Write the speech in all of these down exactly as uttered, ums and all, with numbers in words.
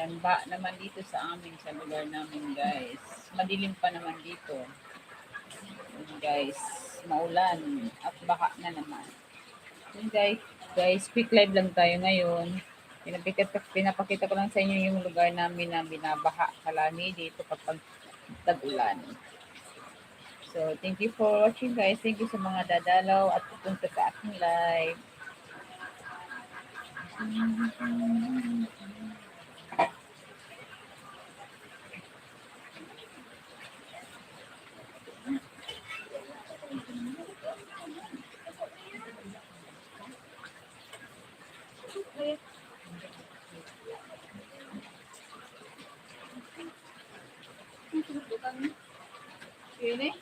Ang baha naman dito sa amin, sa lugar namin, guys. Madilim pa naman dito. Ayan, guys, maulan at baha na naman. Yun, guys, guys, quick live lang tayo ngayon. Pinapakita, pinapakita ko lang sa inyo yung lugar namin na binabaha palagi dito kapag tag-ulan. So, thank you for watching, guys. Thank you sa mga dadalaw at pupunta sa aking live. Yun eh.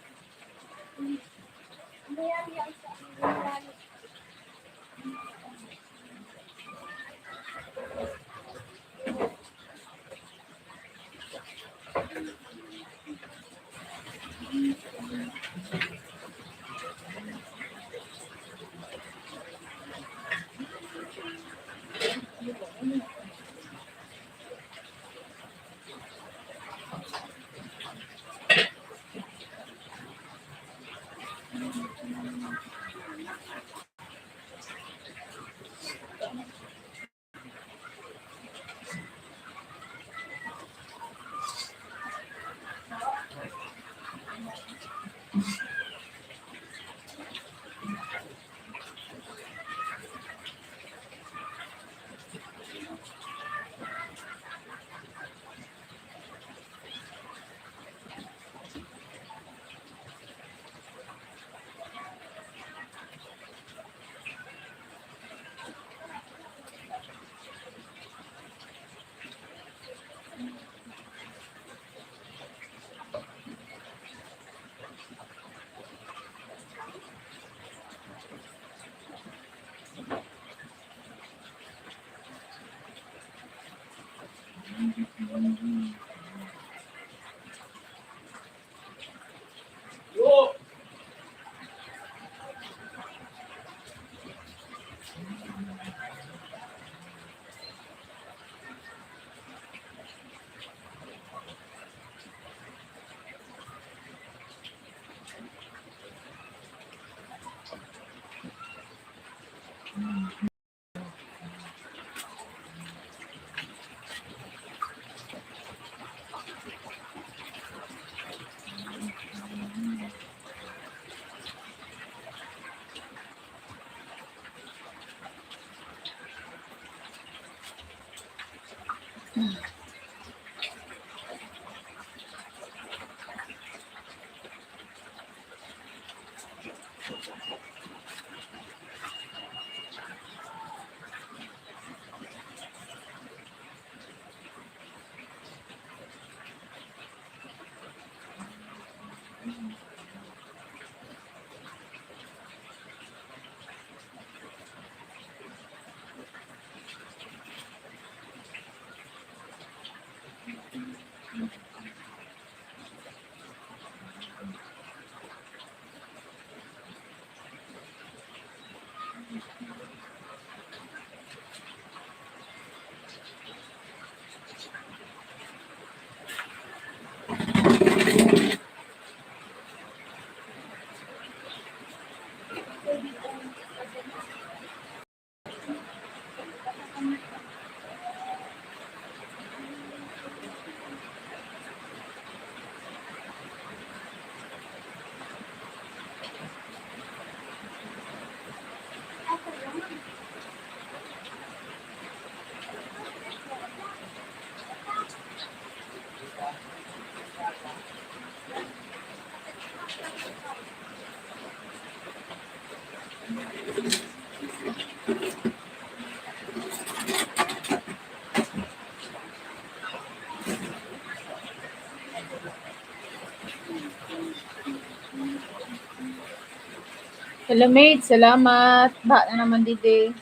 Hello, mate. Salamat. Baha na naman didi.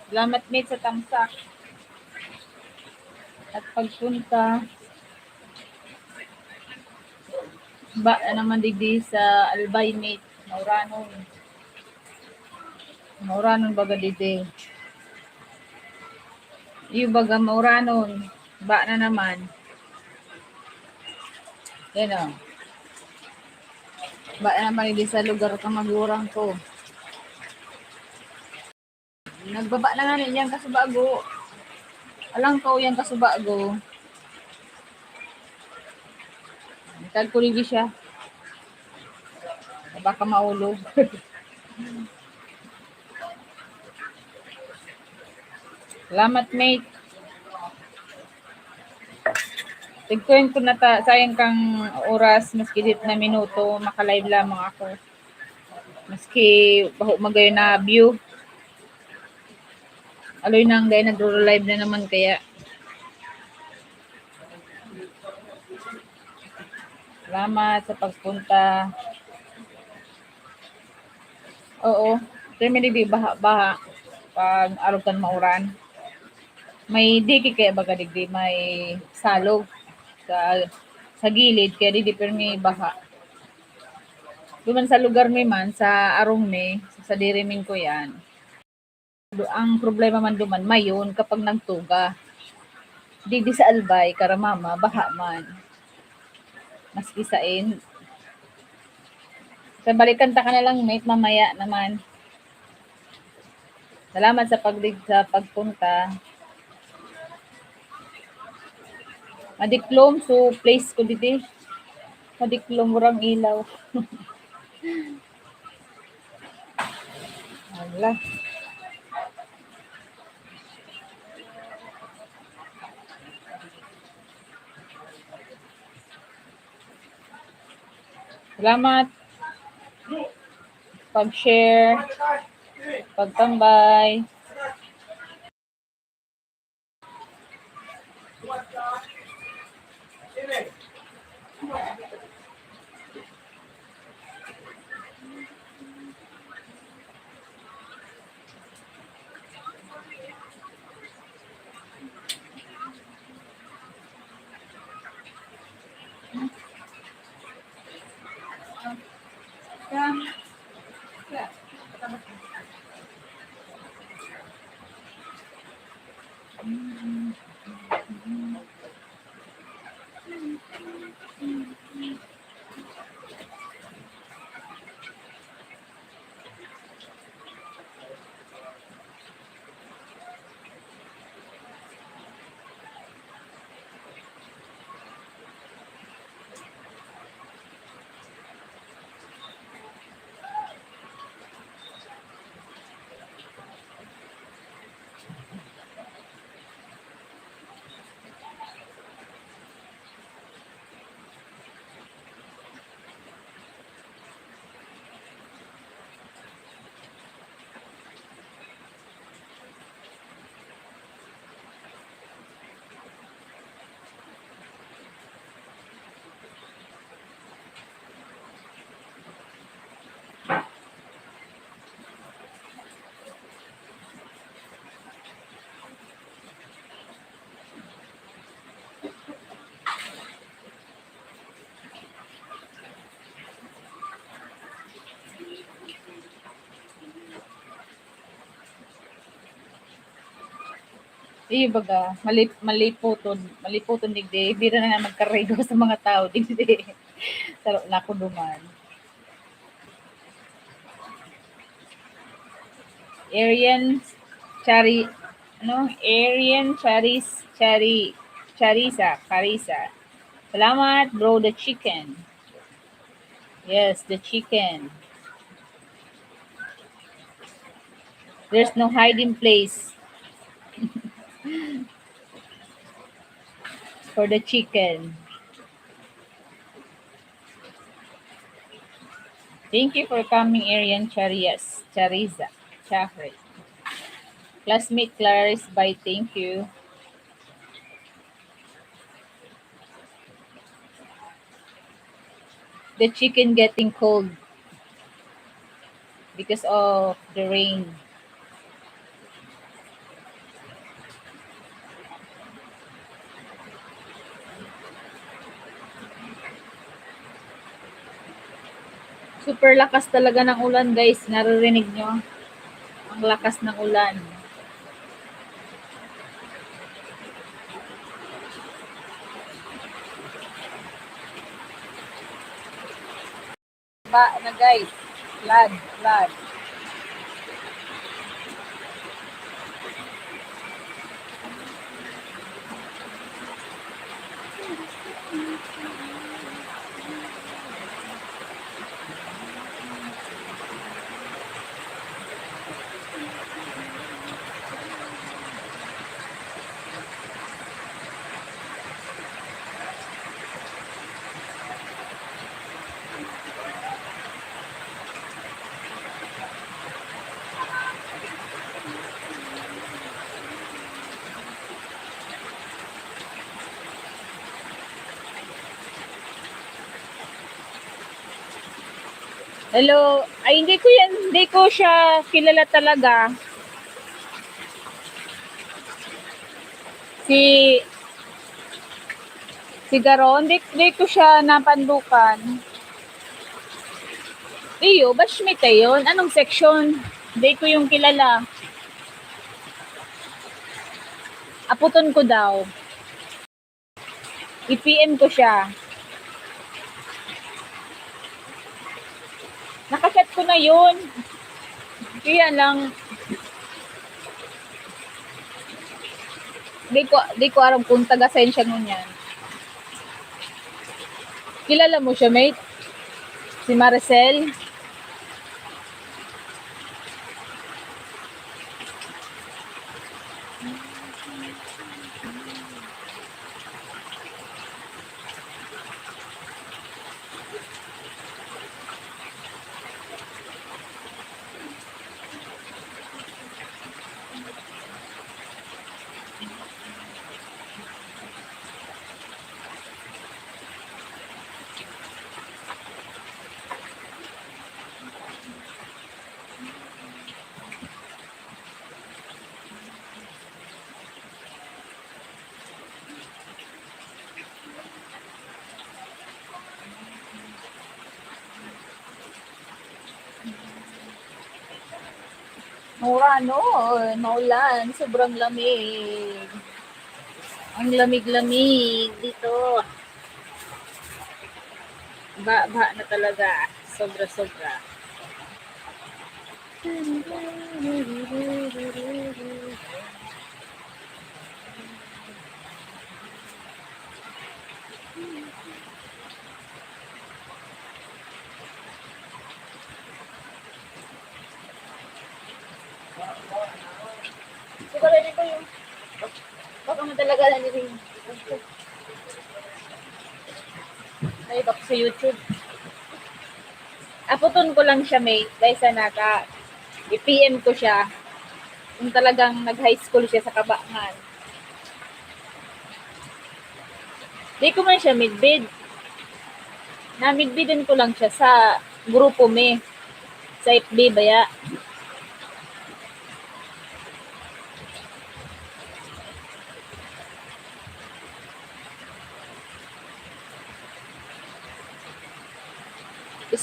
Salamat, mate, sa tamsak at pagpunta. Baha na naman didi sa Albay, mate. Mauranon. Mauranon baga didi. Iyo baga mauranon. Ba na naman. Yan o. Ba na naman, hindi sa lugar ka magurang ko. Nagbaba na nga yan, kasubago. Alang ko yan, kasubago. Tagkuligi siya. Baka maulog. Salamat, mate. Tigkuhan ko na ta, sayang kang oras, maski dit na minuto, makalive lamang ako. Maski baho magayon na view. Aloy na ang dahil nagro-live na naman kaya. Salamat sa pagpunta. Oo, kaya may digdi baha-baha pag arog kan mauran. May diki kaya baga digdi, may salog sa, sa gilid, kaya digdi pero may baha. Duman sa lugar mi man, sa arong mi, sa sadiri ming kuyan. Ang problema man duman, mayon kapag nagtuga. Digdi sa Albay, Karamama, baha man. Maski sain. So, balikan ta ka na lang, mate, mamaya naman. Salamat sa pagdig-, sa pagpunta. Madiklom, so place ko didi. Madiklom, urang ilaw. Ala. Salamat. Pag-share. Pagtambay. Iyo baga, malip-, malipoton, malipoton digdi, bira na nga magkarigo sa mga tao digdi. Saro na ako duman. Arian Chari-, ano? Arian Charis-, Chari-, Charisa, Charisa. Salamat, bro, the chicken. Yes, the chicken. There's no hiding place for the chicken. Thank you for coming, Arian Charias, Chariza, Chahre. Classmate Clarice, bye, thank you. The chicken getting cold because of the rain. Super lakas talaga ng ulan, guys. Naririnig nyo? Ang lakas ng ulan. Pa na, guys. Flood, flood. Hello. Ay, hindi ko yan, hindi ko siya kilala talaga. Si, si Garo, hindi, hindi ko siya napandukan. Iyo, batchmate yun. Anong section? Hindi ko yung kilala. Aputon ko daw. I-P M ko siya. Nakachat ko na yun. Kaya lang, di ko, di ko alam kung taga saan siya ngunyan. Kilala mo siya, mate? Si Maricel? Mura, no? Maulan. Sobrang lamig. Ang lamig-lamig dito. Ba, ba na talaga. Sobra-sobra. Siguro dito yung baka madalaga na nila yung ay, baka sa YouTube. Aputon ko lang siya, mate. Dahil sa naka, i-P M ko siya. Kung talagang nag-high school siya sa Kabangan. Di ko man siya midbid. Namidbidan ko lang siya sa grupo mi. Sa F B baya.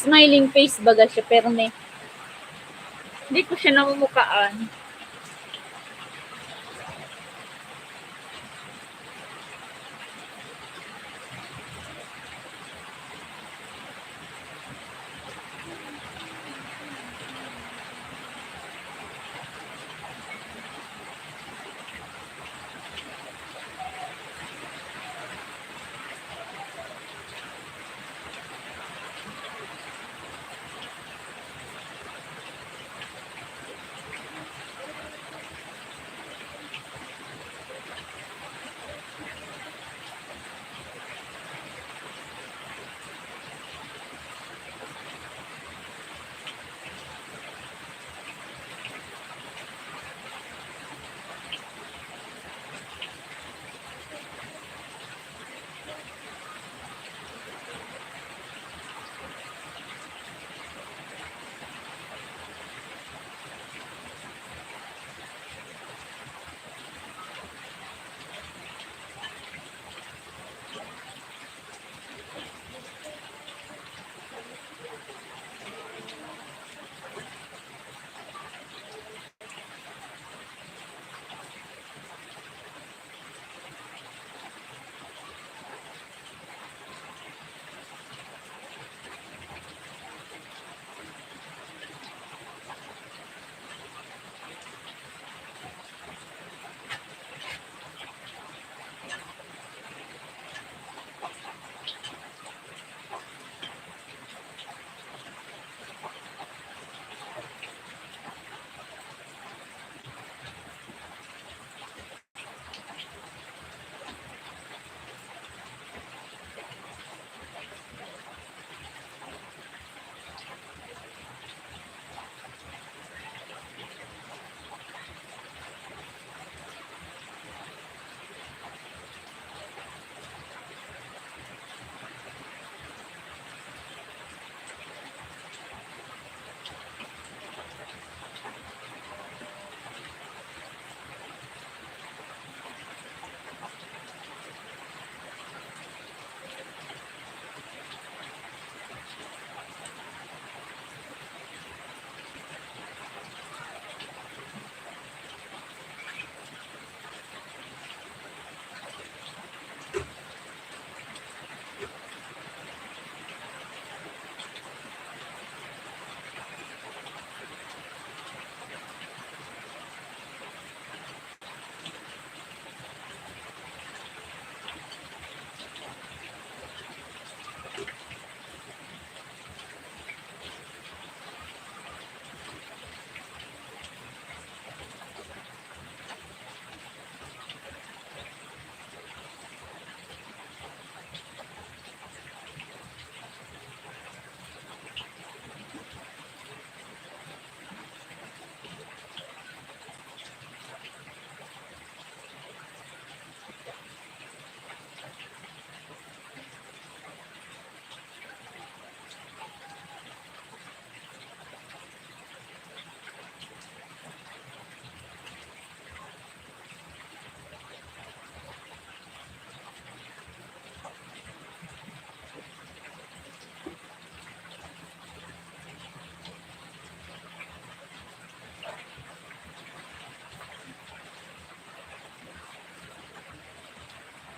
Smiling face baga siya, pero ne, hindi ko siya namumukaan.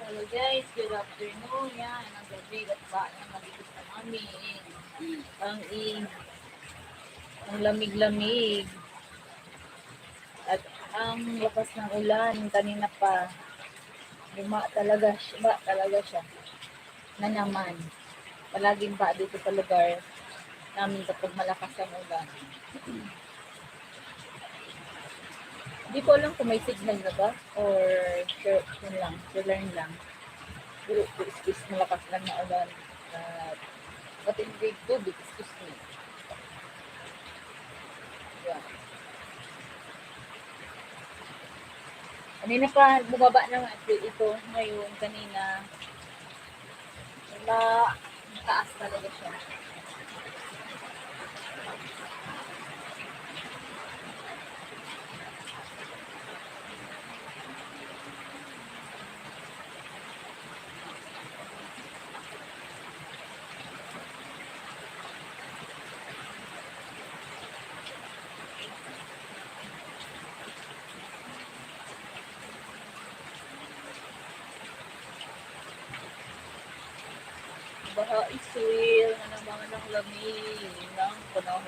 Hello guys, good afternoon. Yan, ang gabi, at ba, yan, nandito na kami. Ang ing, ang lamig-lamig. At ang lakas ng ulan, kanina pa. Luma talaga siya, ba talaga siya. Na naman. Palaging ba dito sa lugar namin kapag malakas ang ulan. Hindi ko alam kung may signal na ba or sure, yun lang, sure lang. Pero, excuse, malakas lang na ulan. At matinding tubig, excuse me. Yan. Kanina pa, bumaba na nga ito. Ngayon, kanina, ma-, mataas talaga siya. Baha Israel, na naman ang lami ng panahon.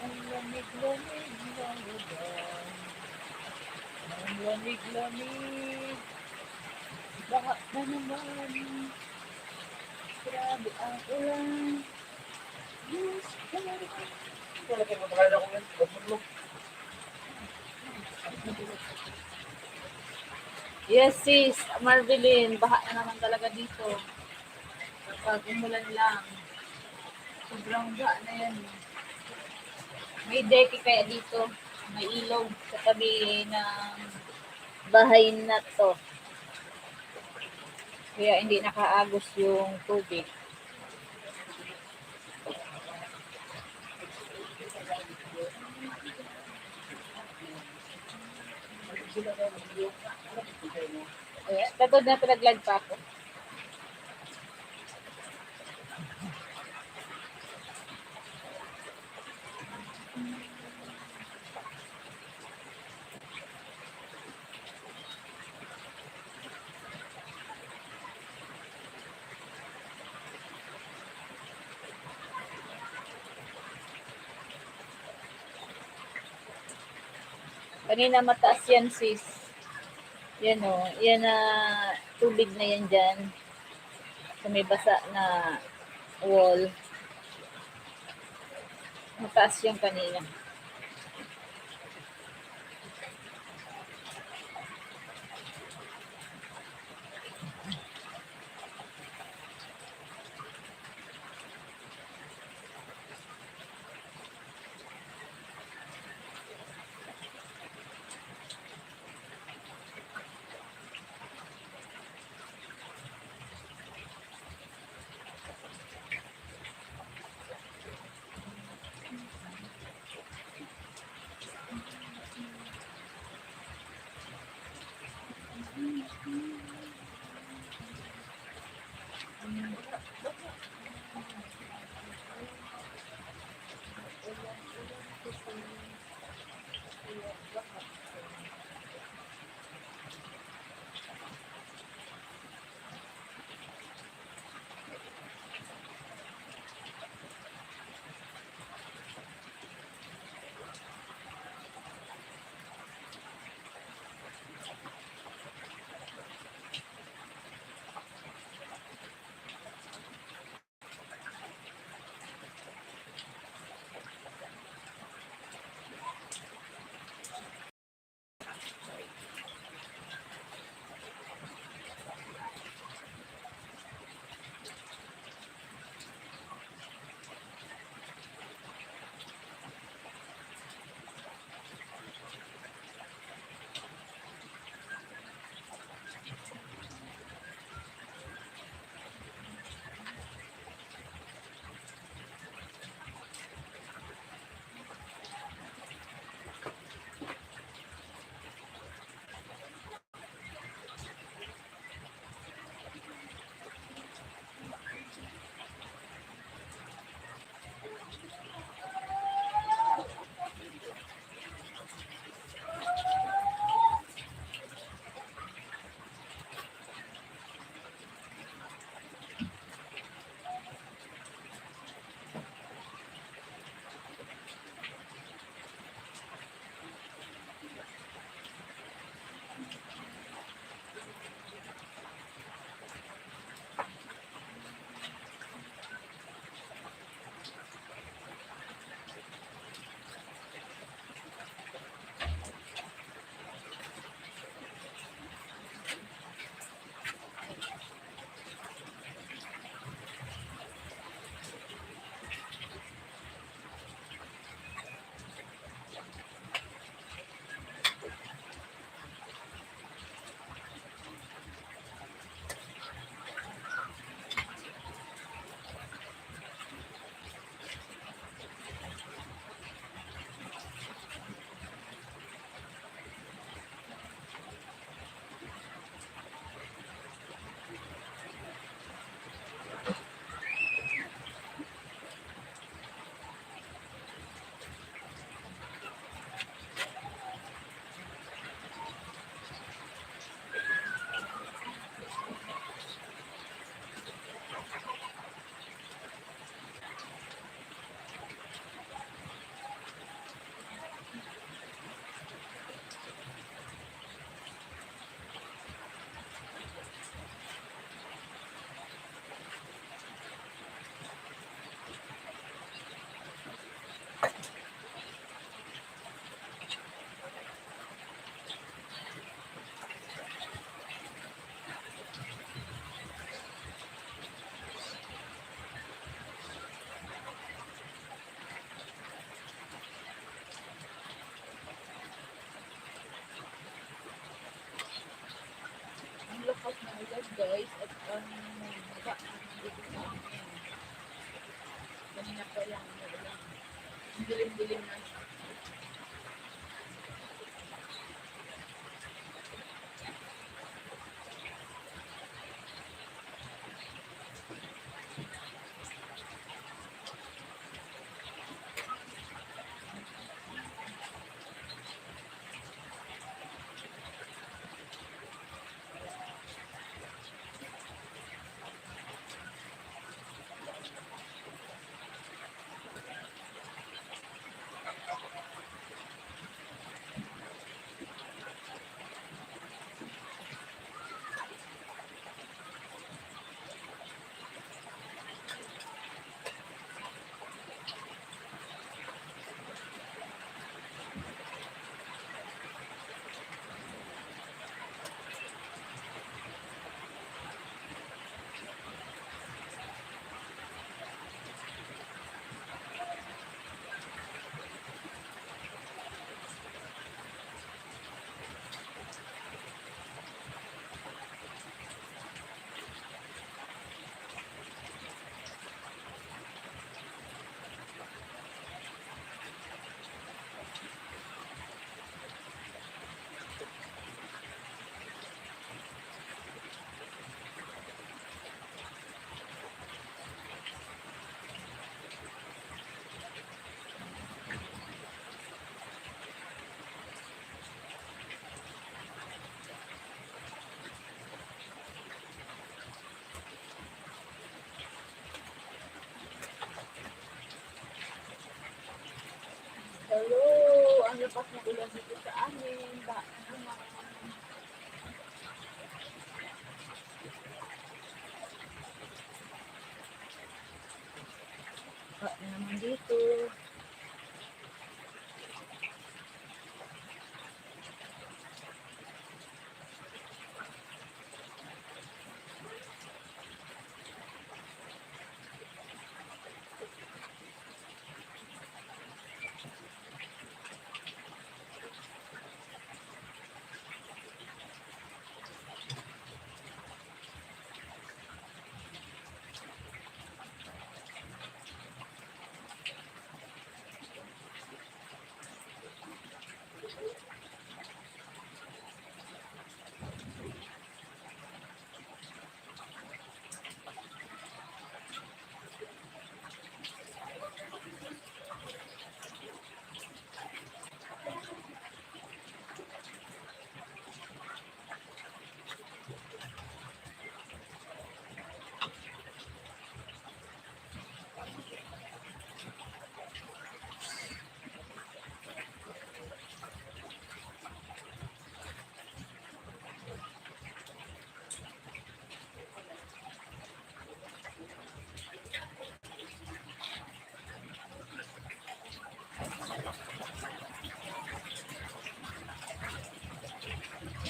Ang lamig-lamig ng ulan. Ang lamig-lamig. Baha na naman. Grabe ang ulan. Diyos ko. Yes, sis, Marvelyn, baha na naman talaga dito. Kapag umulan lang, sobrang baha na yan. May deke kaya dito, may ilog sa tabi ng bahay na to. Kaya hindi nakaagos yung tubig. Ayan, tatod na pinag-live pa ako. Kanina mataas yan, sis. Yan o. Yan na tubig na yan dyan. Sa may basa na wall. Mataas yan kanina. Ang lakas ng ulan, guys, at ang baha nandito sa amin. Kanina pa lang, umuulan. Ang dilim-dilim na. Hello, ang lakas ng ulan dito sa amin. Ba naman. Ba naman dito.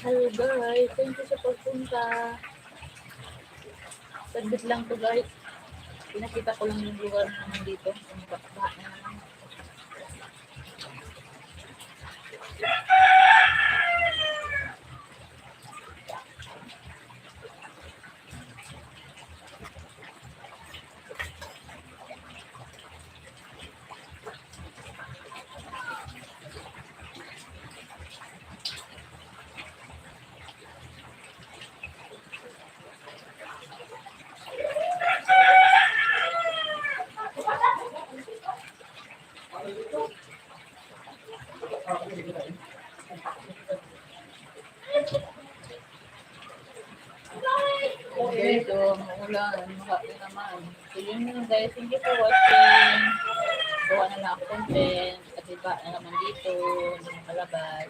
Hello guys, thank you sa pagpunta. Saglit lang to guys. Pinakita ko lang yung lugar naman dito. Ang bakba na naman. Dito, maulan, mukha ko naman. So, yun lang guys. Thank you for watching. Gawa na lang ako content. At iba na naman dito, hindi makalabas.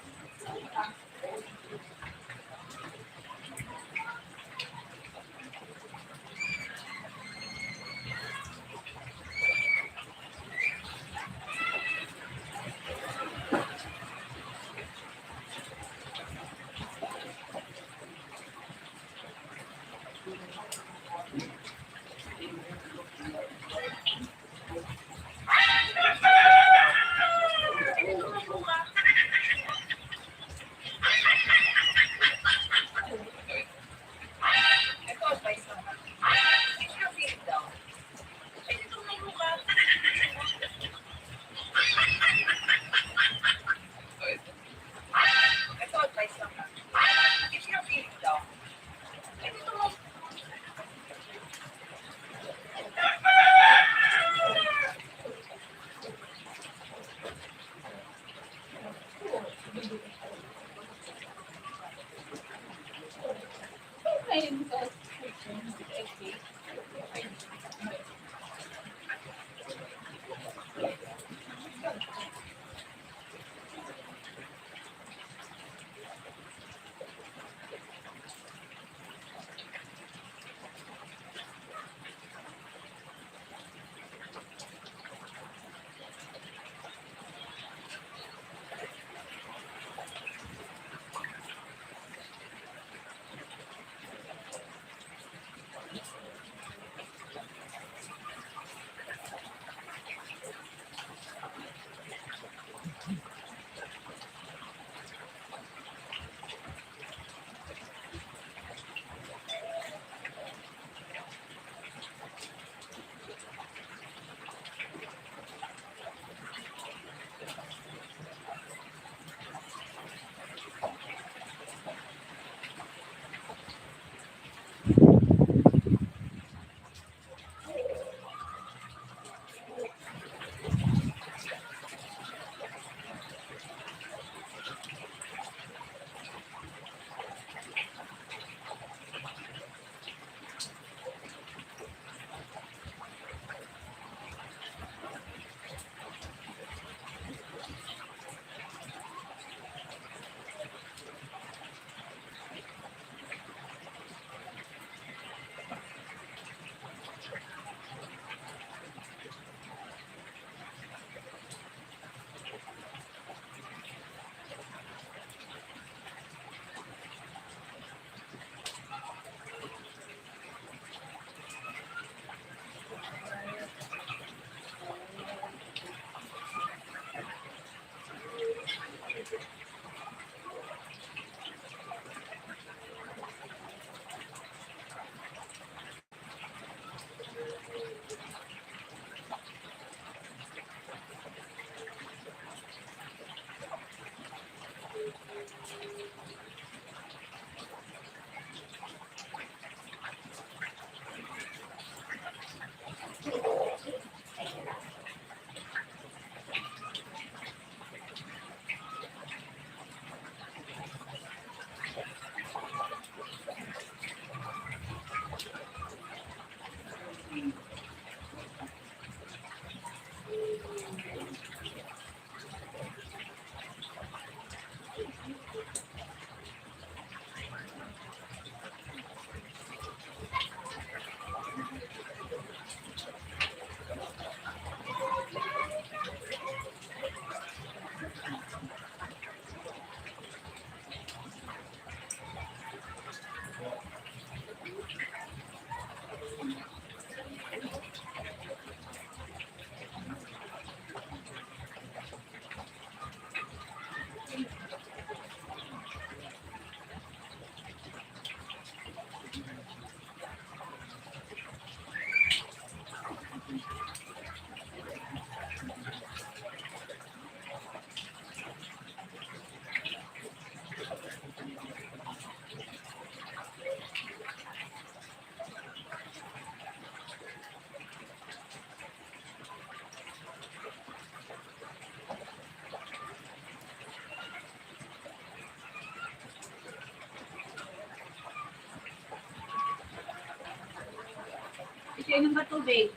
Kainom ka tubig.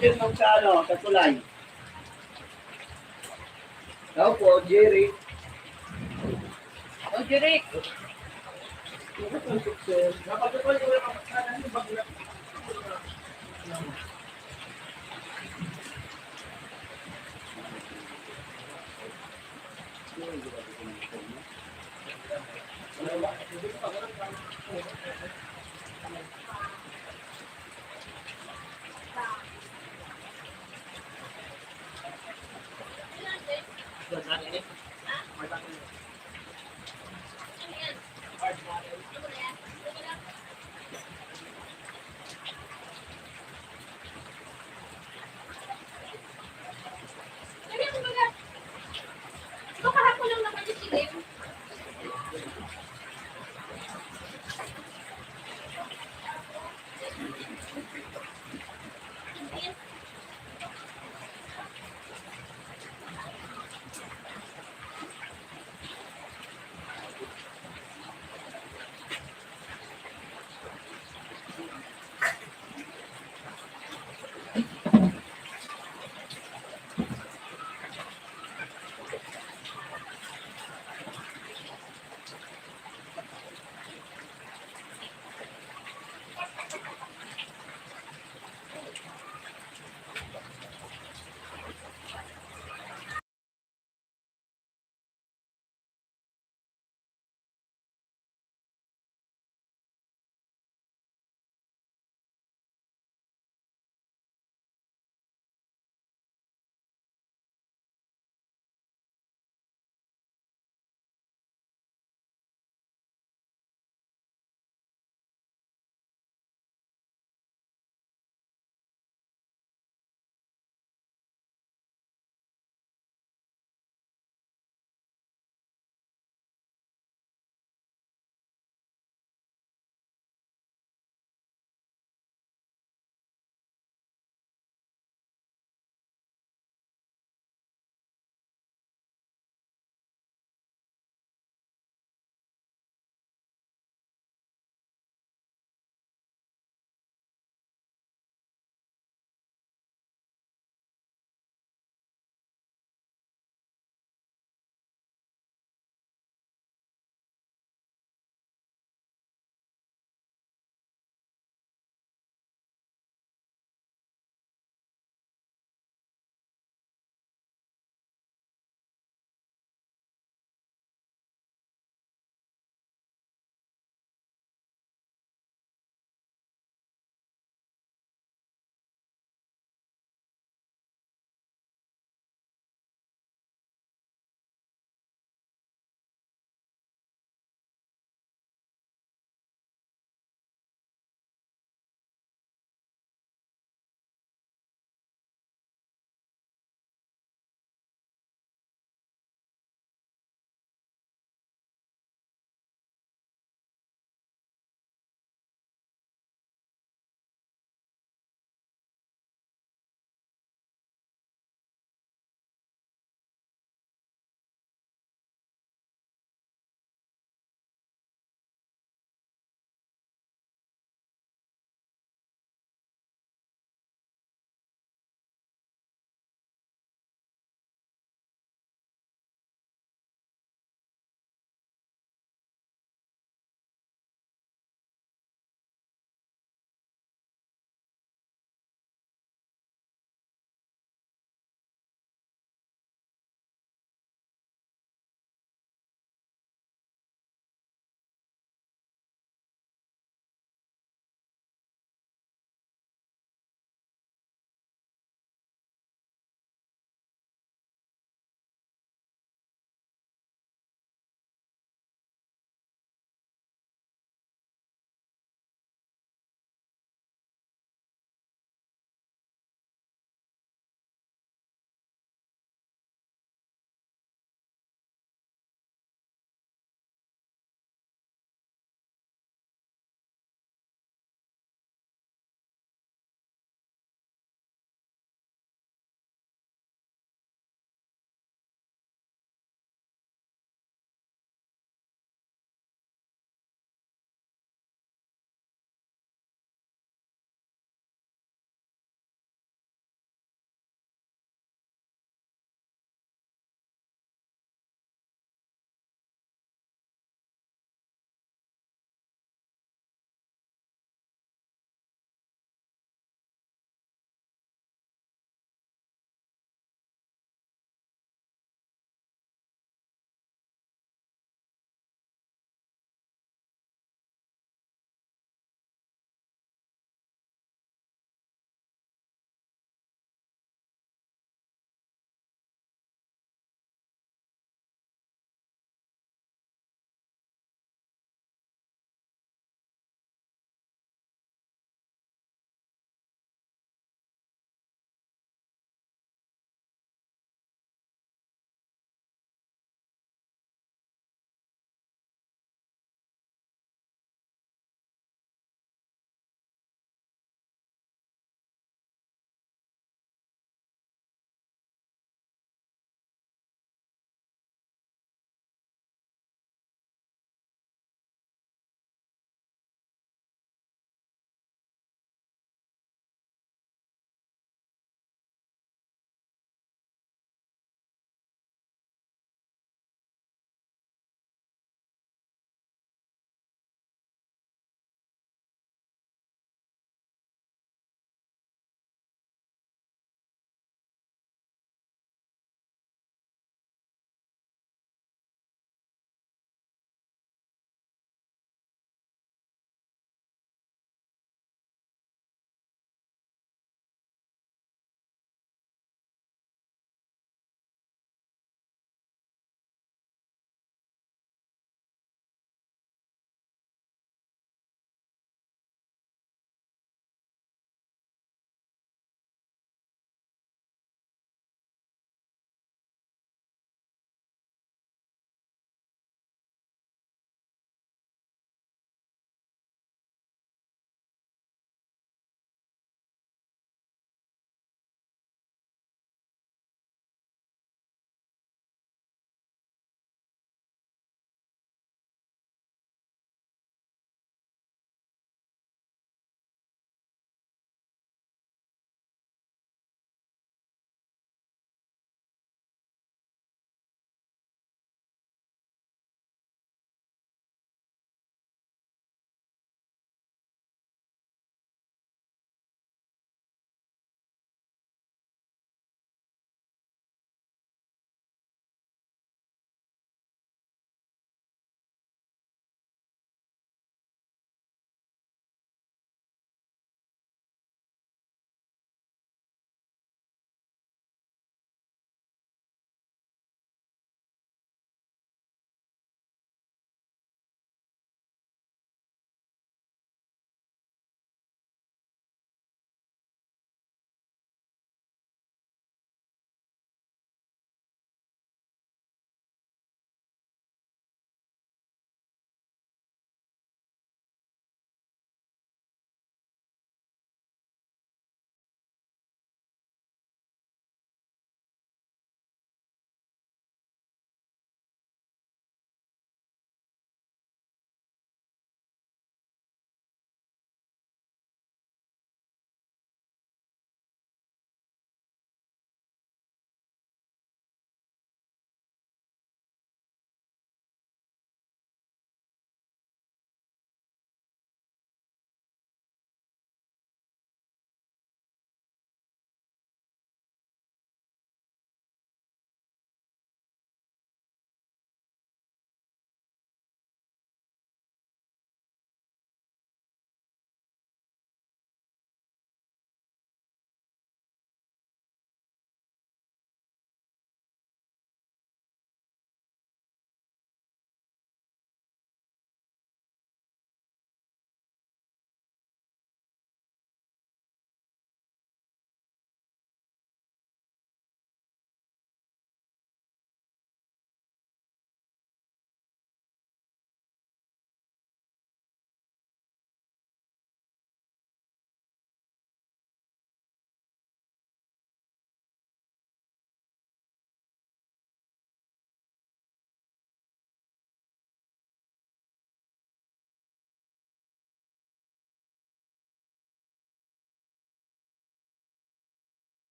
Yun ang sa ano, sa tulay. Tao po, Jerry. O, Jerry. Dapat ito yung mga pagkanan yung bagla.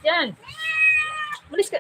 Yan. Umalis ka.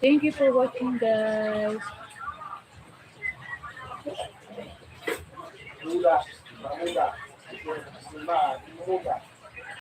Thank you for watching, guys.